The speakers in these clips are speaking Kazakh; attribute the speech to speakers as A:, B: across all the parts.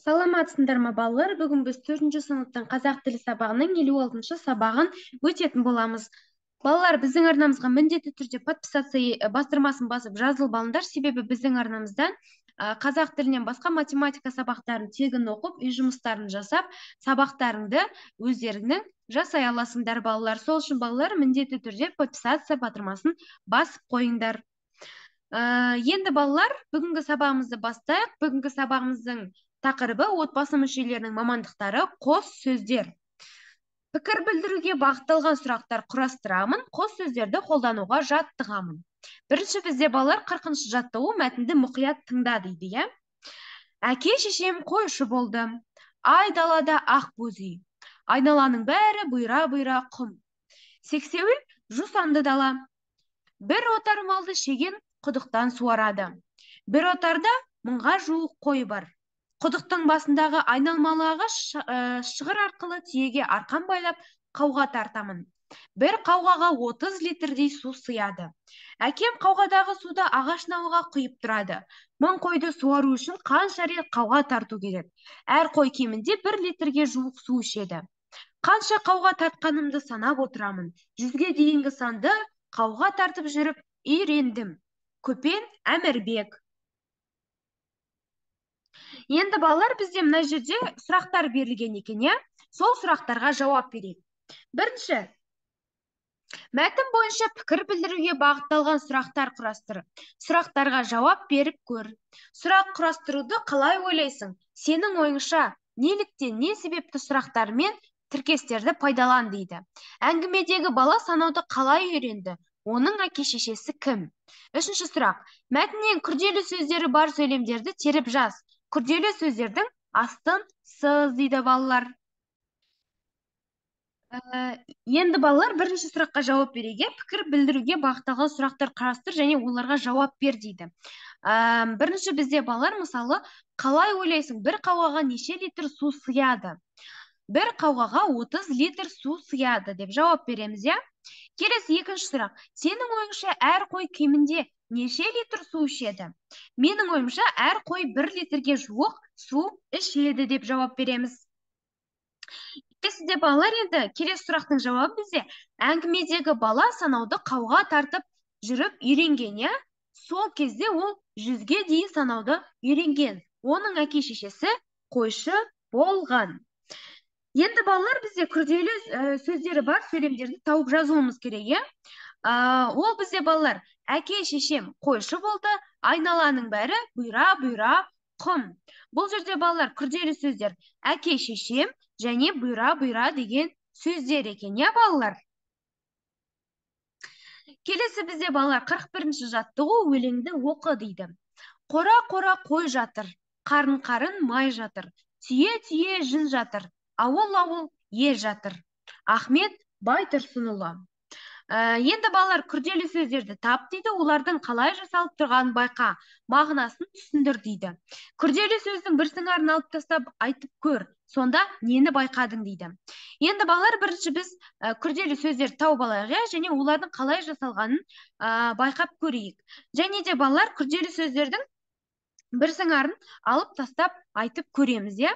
A: Саламатсыңдар ма, балалар? Бүгін біз 4-ші сыныптың қазақ тілі сабағының 56-шы сабағын өтетін боламыз. Балалар, біздің арнамызға міндетті түрде подписаться бастырмасын басып жазылып алыңдар, себебі біздің арнамыздан қазақ тілінен басқа математика сабақтарын тегін оқып, үй жұмыстарын жасап, сабақтарыңды өздеріңнің жасай аласыңдар, балалар. Сол үшін, балалар, міндетті түрде подписаться батырмасын басып қойыңдар. Енді, балалар, бүгінгі сабағымызды бастайық. Бүгінгі сабағымыздың тақырыбы отбасы мүшелерінің мамандықтары, қос сөздер. Пікір білдіруге бағытталған сұрақтар құрастырамын, қос сөздерді қолдануға жаттығамын. Бірінші бізде, балалар, 40-шы жаттығу, мәтінді мұқият тыңда дейді, иә? Әке шешем қойшы болды. Ай далада ақ боз үй. Айналаның бәрі бұйра-бұйра құм. Сексеуіл жусанды дала. Бір отар малды шеген құдықтан суарады. Бір отарда 1000-ға жуық қой бар. Құдықтың басындағы айналмалы ағаш шығыр арқылы түйеге арқан байлап, қауға тартамын. Бір қауғаға 30 литрдей су сыяды. Әкем қауғадағы суды ағаш науаға құйып тұрады. 1000 қойды суару үшін қанша рет қауға тарту керек? Әр қой кемінде 1 литрге жуық су ішеді. Қанша қауға тартқанымды санап отырамын. 100-ге дейінгі санды қауға тартып жүріп үйрендім. Көпен Әмірбек. Енді, балалар, бізде мына жерде сұрақтар берілген екен, иә? Сол сұрақтарға жауап берейік. Бірінші, мәтін бойынша пікір білдіруге бағытталған сұрақтар құрастыр. Сұрақтарға жауап беріп көр. Сұрақ құрастыруды қалай ойлайсың? Сенің ойыңша, неліктен, не себепті сұрақтар мен тіркестерді пайдалан дейді. Әңгімедегі бала санауды қалай үйренді? Оның әке шешесі кім? Үшінші сұрақ. Мәтіннен күрделі сөздері бар сөйлемдерді теріп жаз. Күрделі сөздердің астын сыз дейді, балалар. Енді, балалар, бірінші сұраққа жауап берейік. Пікір білдіруге бағытталған сұрақтар құрастыр және оларға жауап бер дейді. Бірінші бізде, балалар, мысалы, қалай ойлайсың, бір қауғаға неше литр су сыяды? Бір қауғаға 30 литр су сыяды деп жауап береміз, иә? Келесі екінші сұрақ. Сенің ойыңша, әр қой кемінде неше литр су ішеді? Менің ойымша, әр қой 1 литрге жуық су ішеді деп жауап береміз. Келесіде, балалар, енді келесі сұрақтың жауабы бізде әңгімедегі бала санауды қауға тартып жүріп үйренген, иә? Сол кезде ол 100-ге дейін санауды үйренген. Оның әке шешесі қойшы болған. Енді, балалар, бізде күрделі сөздері бар сөйлемдерді тауып жазуымыз керек, иә? Ол бізде, балалар, әке шешем қойшы болды, айналаның бәрі бұйра-бұйра құм. Бұл жерде, балалар, күрделі сөздер әке шешем және бұйра-бұйра деген сөздер екен, иә, балалар? Келесі бізде, балалар, 41-ші жаттығу, өлеңді оқы дейді. Қора-қора қой жатыр, қарын-қарын май жатыр, түйе-түйе жүн жатыр, ауыл-ауыл ел жатыр. Ахмет Байтұрсынұлы. Енді, балалар, күрделі сөздерді тап дейді, олардың қалай жасалып тұрғанын байқа, мағынасын түсіндір дейді. Күрделі сөздің бір сыңарын алып тастап айтып көр, сонда нені байқадың дейді. Енді, балалар, бірінші біз күрделі сөздерді тауып алайық, иә, және олардың қалай жасалғанын байқап көрейік. Және де, балалар, күрделі сөздердің бір сыңарын алып тастап айтып көреміз, иә.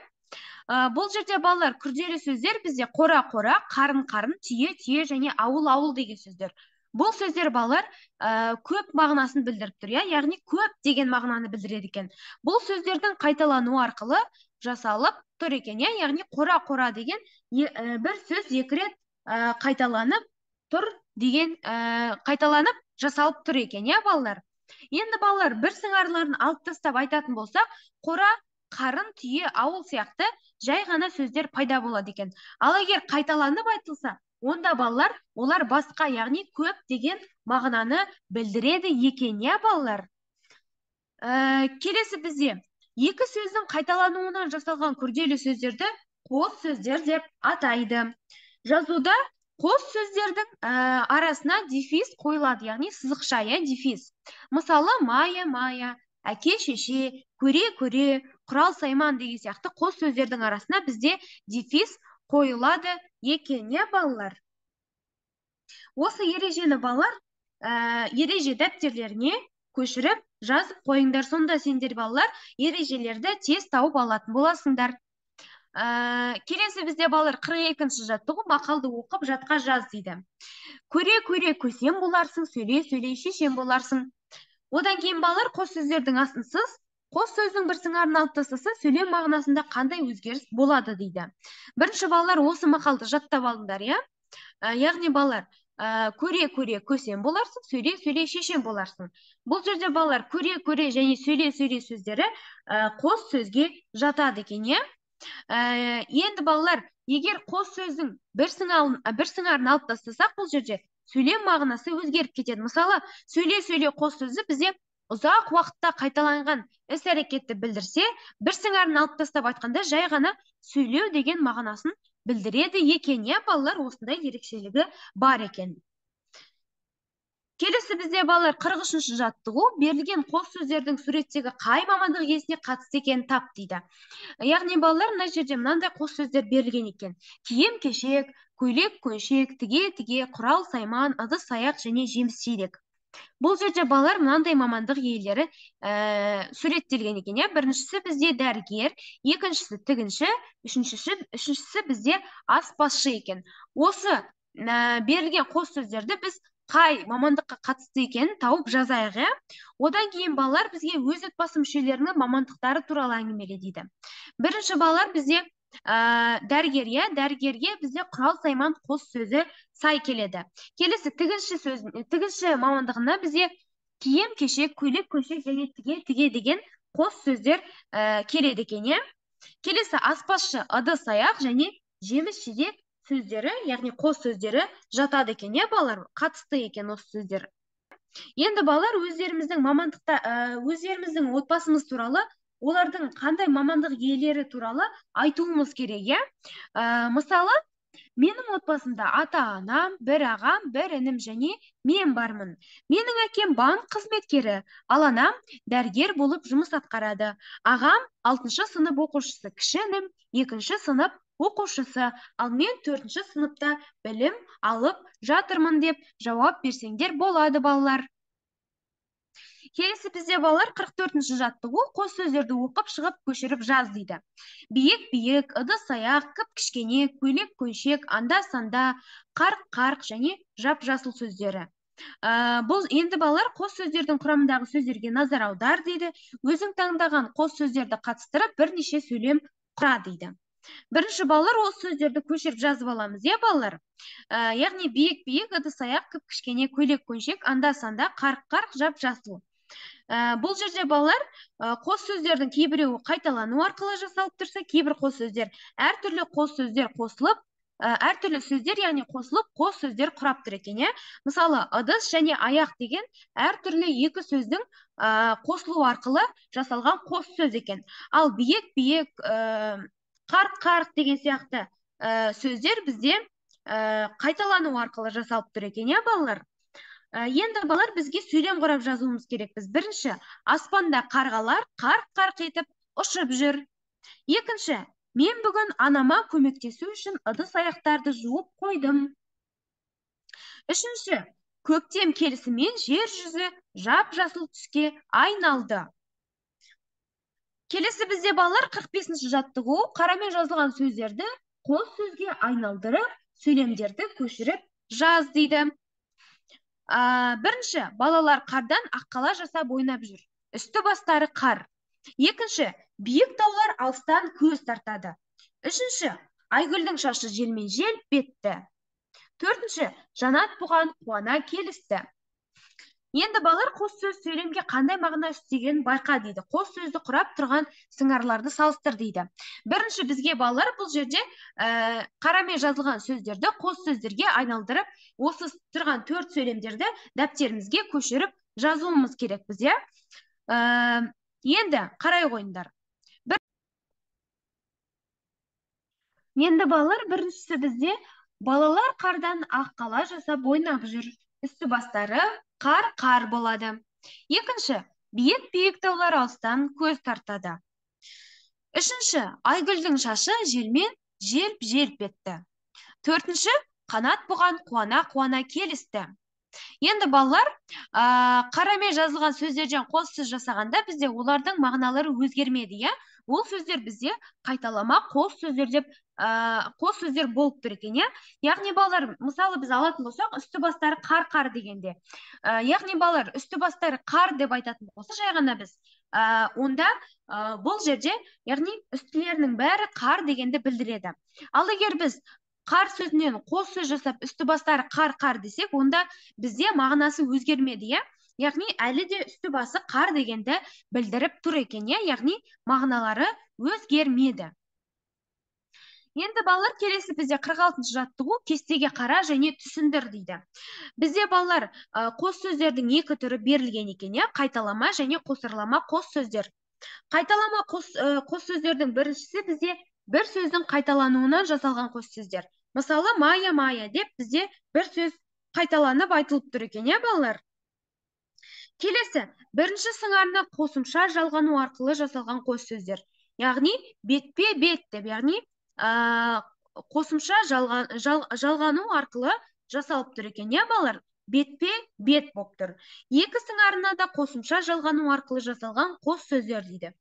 A: Бұл жерде, балалар, күрделі сөздер бізде қора-қора, қарын-қарын, түйе-түйе және ауыл-ауыл деген сөздер. Бұл сөздер, балалар, көп мағынасын білдіріп тұр, иә, яғни көп деген мағынаны білдіреді екен. Бұл сөздердің қайталануы арқылы жасалып тұр екен, иә, яғни қора-қора деген бір сөз екі рет қайталанып тұр деген, қайталанып жасалып тұр екен, иә, балалар. Енді, балалар, бір сыңарларын алып тастап айтатын болсақ, қора, қарын, түйе, ауыл сияқты жай ғана сөздер пайда болады екен. Ал егер қайталанып айтылса, онда, балалар, олар басқа, яғни көп деген мағынаны білдіреді екен, иә, балалар? Келесі бізде екі сөздің қайталануынан жасалған күрделі сөздерді қос сөздер деп атайды. Жазуда қос сөздердің арасына дефис қойылады, яғни сызықша, иә, дефис. Мысалы, мая, мая, әке, шеше, көре, көре, құрал, сайман деген сияқты қос сөздердің арасына бізде дефис қойылады екен, иә, балалар? Осы ережені, балалар, ереже дәптерлеріне көшіріп жазып қойыңдар. Сонда сендер, балалар, ережелерді тез тауып алатын боласыңдар. Келесі бізде, балалар, 42-ші жаттығу, мақалды оқып жатқа жаз дейді. Көре көре көсем боларсың, сөйлей сөйлей шешен боларсың. Одан кейін, балалар, қос сөздердің астын сыз, қос сөздің бір сыңарын алып тастаса, сөйлем мағынасында қандай өзгеріс болады дейді. Бірінші, балалар, осы мақалды жаттап алыңдар, иә? Яғни, балалар, көре көре көсем боларсың, сөйлей сөйлей шешен боларсың. Бұл жерде, балалар, көре көре және сөйлей сөйлей сөздері қос сөзге жатады екен, иә? Енді, балалар, егер қос сөздің бір сыңарын алып тастасақ, бұл жерде сөйлем мағынасы өзгеріп кетеді. Мысалы, сөйле сөйле қос сөзі бізде ұзақ уақытта қайталанған іс әрекетті білдірсе, бір сыңарын алып тастап айтқанда жай ғана сөйлеу деген мағынасын білдіреді екен, иә, балалар, осындай ерекшелігі бар екен. Келесі бізде, балалар, 43-ші жаттығу, берілген қос сөздердің суреттегі қай мамандық иесіне қатысты екенін тап дейді. Яғни, балалар, мына жерде мынандай қос сөздер берілген екен. Киім кешек, көйлек көншек, тіге тіге, құрал сайман, ыдыс аяқ және жеміс жидек. Бұл жерде, балалар, мынандай мамандық иелері суреттелген екен, иә? Біріншісі бізде дәрігер, екіншісі тігінші, үшіншісі бізде аспазшы екен. Осы берілген қос сөздерді біз қай мамандыққа қатысты екенін тауып жазайық, иә? Одан кейін, балалар, бізге өз отбасы мүшелерінің мамандықтары туралы әңгімеле дейді. Бірінші, балалар, бізде дәрігер, иә? Дәрігерге бізде құрал сайман қос сөзі сай келеді. Келесі тігінші сөзін, тігінші мамандығына бізде киім кешек, көйлек көншек және тіге тіге деген қос сөздер келеді екен, иә? Келесі аспазшы ыдыс аяқ және жеміс жидек сөздері, яғни қос сөздері жатады екен, иә, балалар, қатысты екен осы сөздер. Енді, балалар, өздеріміздің мамандықта, өздеріміздің отбасымыз туралы, олардың қандай мамандық иелері туралы айтуымыз керек, иә? Мысалы, менің отбасымда ата-анам, бір ағам, бір інім және мен бармын. Менің әкем банк қызметкері, ал анам дәрігер болып жұмыс атқарады. Ағам 6-шы сынып оқушысы, кіші інім 2-ші сынып оқушысы, ал мен 4-ші сыныпта білім алып жатырмын деп жауап берсеңдер болады, балалар. Келесі бізде, балалар, 44-ші жаттығу, қос сөздерді оқып шығып көшіріп жаз дейді. Биік биік, ыдыс аяқ, кіп кішкене, көйлек көншек, анда санда, қарқ қарқ және жап жасыл сөздері. Бұл енді, балалар, қос сөздердің құрамындағы сөздерге назар аудар дейді. Өзің таңдаған қос сөздерді қатыстырып бірнеше сөйлем құра дейді. Бірінші, балалар, осы сөздерді көшіріп жазып аламыз, иә, балалар? Яғни биік биік, ыдыс аяқ, кіп кішкене, көйлек көншек, анда санда, қарқ қарқ, жап жасыл. Бұл жерде, балалар, қос сөздердің кейбіреуі қайталану арқылы жасалып тұрса, кейбір қос сөздер әртүрлі қос сөздер қосылып, әртүрлі сөздер, яғни қосылып қос сөздер құрап тұр екен, иә? Мысалы, ыдыс және аяқ деген әртүрлі екі сөздің қосылу арқылы жасалған қос сөз екен. Ал биік биік, қарқ қарқ деген сияқты сөздер бізде қайталану арқылы жасалып тұр екен, иә, балалар? Енді, балалар, бізге сөйлем құрап жазуымыз керек. Біз бірінші, аспанда қарғалар қарқ қарқ етіп ұшып жүр. Екінші, мен бүгін анама көмектесу үшін ыдыс аяқтарды жуып қойдым. Үшінші, көктем келісімен жер жүзі жап жасыл түске айналды. Келесі бізде, балалар, 45-ші жаттығу, қарамен жазылған сөздерді қос сөзге айналдырып, сөйлемдерді көшіріп жаз дейді. Бірінші, балалар қардан аққала жасап ойнап жүр. Үсті бастары қар. Екінші, биік таулар алыстан көз тартады. Үшінші, Айгүлдің шашы желмен желп етті. Төртінші, Жанат бұған қуана келісті. Енді, балалар, қос сөз сөйлемге қандай мағына үстегенін байқа дейді. Қос сөзді құрап тұрған сыңарларды салыстыр дейді. Бірінші бізге, балалар, бұл жерде қарамен жазылған сөздерді қос сөздерге айналдырып, осы тұрған төрт сөйлемдерді дәптерімізге көшіріп жазуымыз керекпіз, иә? Енді қарай қойыңдар. Енді, балалар, біріншісі бізде балалар қардан аққала жасап ойнап жүр. Үсті бастары қар-қар болады. Екінші, биік-биік таулар алыстан көз тартады. Үшінші, Айгүлдің шашы желмен желп-желп етті. Төртінші, Қанат бұған қуана-қуана келісті. Енді балалар, қарамен жазылған сөздерден қос сөз жасағанда бізде олардың мағыналары өзгермеді, иә? Ол сөздер бізде қайталама қос сөздер деп, қос сөздер болып тұр екен, иә? Яғни балалар, мысалы біз алатын болсақ, үсті бастары қар-қар дегенде. Яғни балалар, үсті бастары қар деп айтатын болса, жай ғана біз, онда бұл жерде, яғни үстілерінің бәрі қар дегенді білдіреді. Ал егер біз қар сөзінен қос сөз жасап, үсті бастары қар-қар десек, онда бізде мағынасы өзгермеді, иә? Яғни әлі де үсті басы қар дегенді білдіріп тұр екен, иә? Яғни мағыналары өзгермеді. Енді балалар, келесі бізде 46-шы жаттығу, кестеге қара және түсіндір дейді. Бізде балалар, қос сөздердің екі түрі берілген екен, иә? Қайталама және қосарлама қос сөздер. Қайталама қос сөздердің біріншісі бізде бір сөздің қайталануынан жасалған қос сөздер. Мысалы, мая, мая деп бізде бір сөз қайталанып айтылып тұр екен, иә балалар? Келесі, бірінші сыңарына қосымша жалғану арқылы жасалған қос сөздер. Яғни бетпе бет деп, яғни қосымша жалғану арқылы жасалып тұр екен, иә балалар? Бетпе бет болып тұр. Екі сыңарына да қосымша жалғану арқылы жасалған қос сөздер дейді.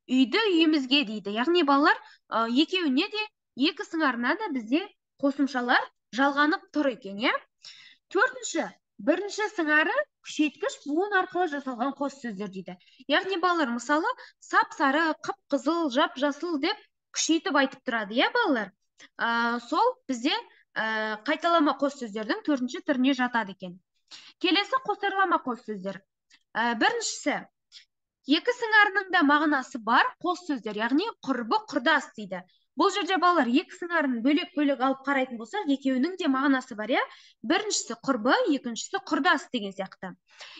A: Үйді үйімізге дейді. Яғни балалар, екеуіне де, екі сыңарына да бізде қосымшалар жалғанып тұр екен, иә? Төртінші, бірінші сыңары күшейткіш буын арқылы жасалған қос сөздер дейді. Яғни балалар, мысалы, сап-сары, қып-қызыл, жап-жасыл деп күшейтіп айтып тұрады, иә балалар? Сол бізде қайталама қос сөздердің төртінші түріне жатады екен. Келесі қосарлама қос сөздер. Біріншісі, екі сыңарының да мағынасы бар қос сөздер, яғни құрбы құрдас дейді. Бұл жерде балалар екі сыңарын бөлек-бөлек алып қарайтын болсақ, екеуінің де мағынасы бар, иә? Біріншісі құрбы, екіншісі құрдас деген сияқты.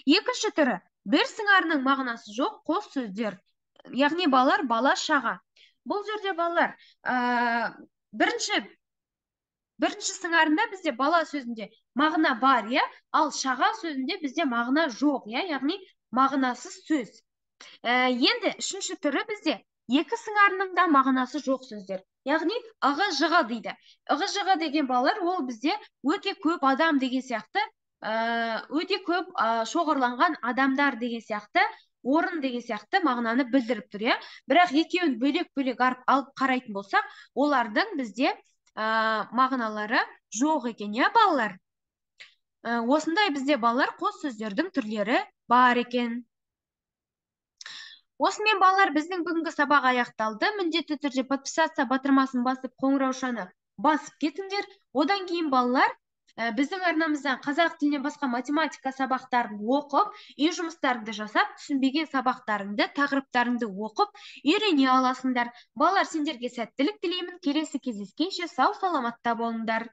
A: Екінші түрі, бір сыңарының мағынасы жоқ қос сөздер, яғни балалар бала шаға. Бұл жерде балалар, бірінші сыңарында бізде бала сөзінде мағына бар, иә? Ал шаға сөзінде бізде мағына жоқ, иә? Яғни мағынасыз сөз. Енді үшінші түрі бізде екі сыңарының да мағынасы жоқ сөздер. Яғни ығы-жығы дейді. Ығы-жығы деген балалар, ол бізде өте көп адам деген сияқты, өте көп шоғырланған адамдар деген сияқты, орын деген сияқты мағынаны білдіріп тұр, иә? Бірақ екеуін бөлек-бөлек алып қарайтын болсақ, олардың бізде мағыналары жоқ екен, иә балалар? Осындай бізде балалар қос сөздердің түрлері бар екен. Осымен балалар біздің бүгінгі сабақ аяқталды. Міндетті түрде подписаться батырмасын басып, қоңыраушаны басып кетіңдер. Одан кейін балалар, біздің арнамыздан қазақ тілінен басқа математика сабақтарын оқып, үй жұмыстарыңды жасап, түсінбеген сабақтарыңды, тақырыптарыңды оқып, үйрене аласыңдар. Балалар, сендерге сәттілік тілеймін. Келесі кездескенше сау саламатта болыңдар.